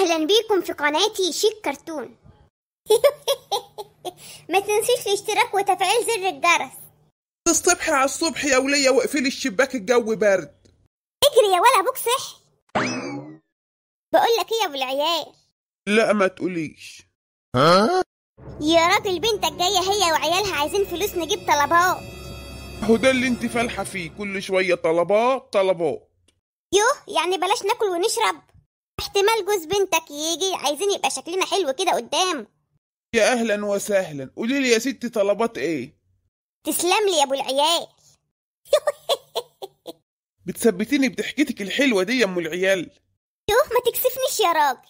اهلا بيكم في قناتي شيك كرتون. ما تنسيش الاشتراك وتفعيل زر الجرس. الصبح على الصبح يا ولية، واقفلي الشباك الجو برد. اجري يا ولا ابوك صحي. بقول لك ايه يا ابو العيال؟ لا ما تقوليش. ها يا راجل، بنتك جاية هي وعيالها عايزين فلوس نجيب طلبات. هو ده اللي انت فالحه فيه، كل شوية طلبات طلبات. يوه يعني بلاش ناكل ونشرب؟ احتمال جوز بنتك يجي، عايزين يبقى شكلنا حلو كده قدامه. يا اهلا وسهلا، قولي لي يا ستي طلبات ايه؟ تسلم لي يا ابو العيال. بتثبتيني بضحكتك الحلوة دي يا ام العيال. يوه ما تكسفنيش يا راجل.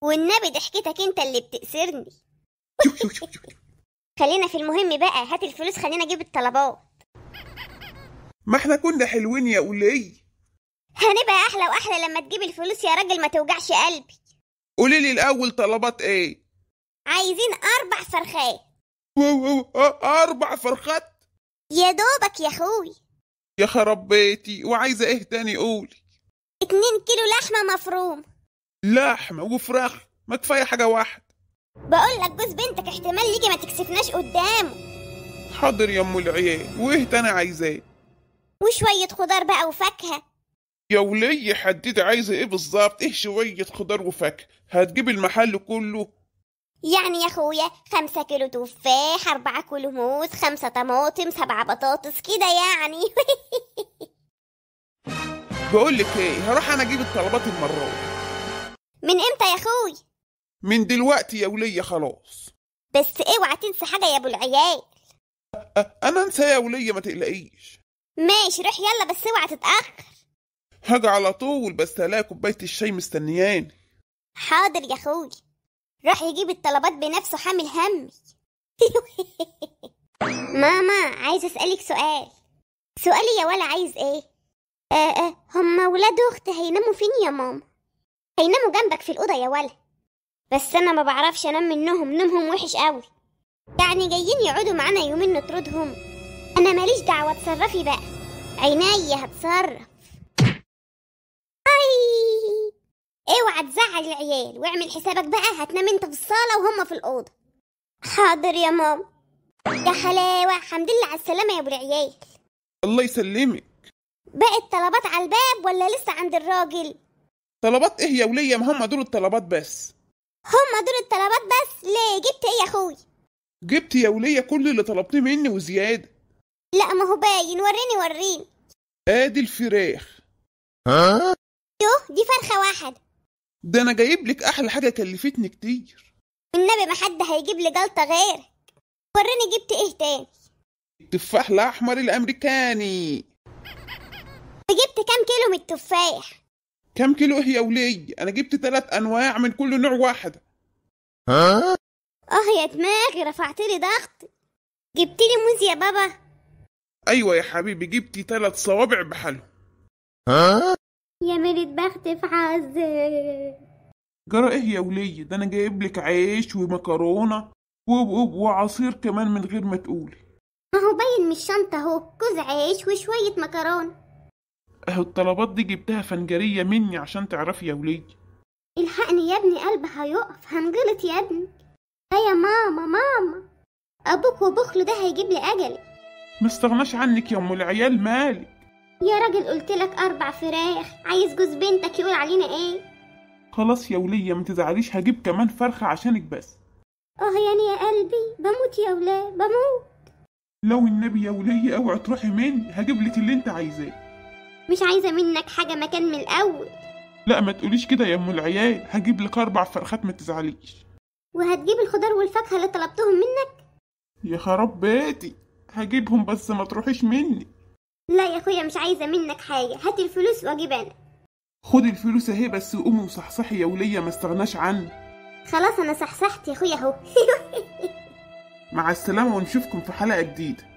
والنبي ضحكتك انت اللي بتأسرني. خلينا في المهم بقى، هات الفلوس خلينا اجيب الطلبات. ما احنا كنا حلوين يا قولي. هنبقى احلى واحلى لما تجيب الفلوس يا راجل، ما توجعش قلبي. قولي لي الاول طلبات ايه؟ عايزين 4 فرخات. 4 فرخات؟ يا دوبك يا اخوي. يا خرب بيتي، وعايزه ايه تاني؟ قولي. 2 كيلو لحمه مفروم. لحمه وفراخ؟ ما كفاية حاجة واحدة. بقول لك جوز بنتك احتمال يجي، ما تكسفناش قدامه. حاضر يا ام العيال، وايه تاني عايزاه؟ وشوية خضار بقى وفاكهة. يا ولية حددي عايزه ايه بالظبط؟ ايه شوية خضار وفاكهة؟ هتجيب المحل كله؟ يعني يا اخويا 5 كيلو تفاح، 4 كيلو موز، 5 طماطم، 7 بطاطس كده يعني. بقول لك ايه، هروح انا اجيب الطلبات المرة دي. من امتى يا اخوي؟ من دلوقتي يا ولية خلاص. بس اوعى تنسى حاجة يا ابو العيال. انا انسى يا ولية؟ ما تقلقيش. ماشي روح يلا، بس اوعى تتاخر. هاجي على طول، بس هلاقي كوباية الشاي مستنياني. حاضر يا اخوي. راح يجيب الطلبات بنفسه، حامل همي. ماما عايز اسالك سؤال. سؤالي يا ولا عايز ايه؟ هما ولاد اختي هيناموا فين يا ماما؟ هيناموا جنبك في الاوضة يا ولا. بس انا ما بعرفش انام منهم، نومهم وحش قوي. يعني جايين يقعدوا معانا يومين نطردهم؟ انا ماليش دعوه، اتصرفي بقى. عينيا هتصرف. اي اوعى تزعل العيال، واعمل حسابك بقى هتنام انت في الصاله وهم في الاوضة. حاضر يا ماما. يا حلاوة، الحمد لله على السلامة يا ابو العيال. الله يسلمك. باقي الطلبات على الباب ولا لسه عند الراجل؟ طلبات ايه يا وليه؟ ما هم دول الطلبات بس. هم دول الطلبات بس؟ ليه جبت ايه يا اخوي؟ جبت يا وليه كل اللي طلبتيه مني وزيادة. لا ما هو باين، وريني وريني. ادي الفراخ. ها؟ يوه دي فرخة واحدة. ده انا جايب لك احلى حاجة كلفتني كتير. والنبي ما حد هيجيب لي جلطة غيرك. وريني جبت ايه تاني؟ التفاح الاحمر الامريكاني. جبت كام كيلو من التفاح؟ كام كيلو ايه يا وليه؟ انا جبت 3 انواع من كل نوع واحدة. ها؟ اه يا دماغي رفعت لي ضغط. جبت لي موز يا بابا؟ ايوه يا حبيبي، جبتي 3 صوابع بحالهم. ها؟ يا ميرة بخت في حظي. جرى ايه يا وليه؟ ده انا جايب لك عيش ومكرونه وعصير كمان من غير ما تقولي. ما هو باين من الشنطة اهو، كوز عيش وشوية مكرونه. اهو الطلبات دي جبتها فنجريه مني عشان تعرفي يا وليه. الحقني يا ابني، قلبي هيقف، هنجلط يا ابني. لا يا ماما، ماما ابوك وبخله ده هيجيب لي اجلي. ما استغناش عنك يا ام العيال، مالك يا راجل؟ قلت لك 4 فراخ، عايز جوز بنتك يقول علينا ايه؟ خلاص يا وليه ما تزعليش، هجيب كمان فرخة عشانك بس. اه يعني يا قلبي بموت يا وليه، بموت. لو النبي يا وليه اوعي تروحي مني، هجيب لك اللي انت عايزاه. مش عايزه منك حاجة، مكان من الاول. لا ما تقوليش كده يا ام العيال، هجيب لك 4 فرخات ما تزعليش. وهتجيب الخضار والفاكهه اللي طلبتهم منك؟ يا خراب بيتي، هجيبهم بس ما تروحيش مني. لا يا اخويا مش عايزه منك حاجة، هات الفلوس واجيب انا. خدي الفلوس اهي، بس قومي وصحصحي يا وليه، ما استغناش عنك. خلاص انا صحصحت يا اخويا اهو. مع السلامة، ونشوفكم في حلقة جديدة.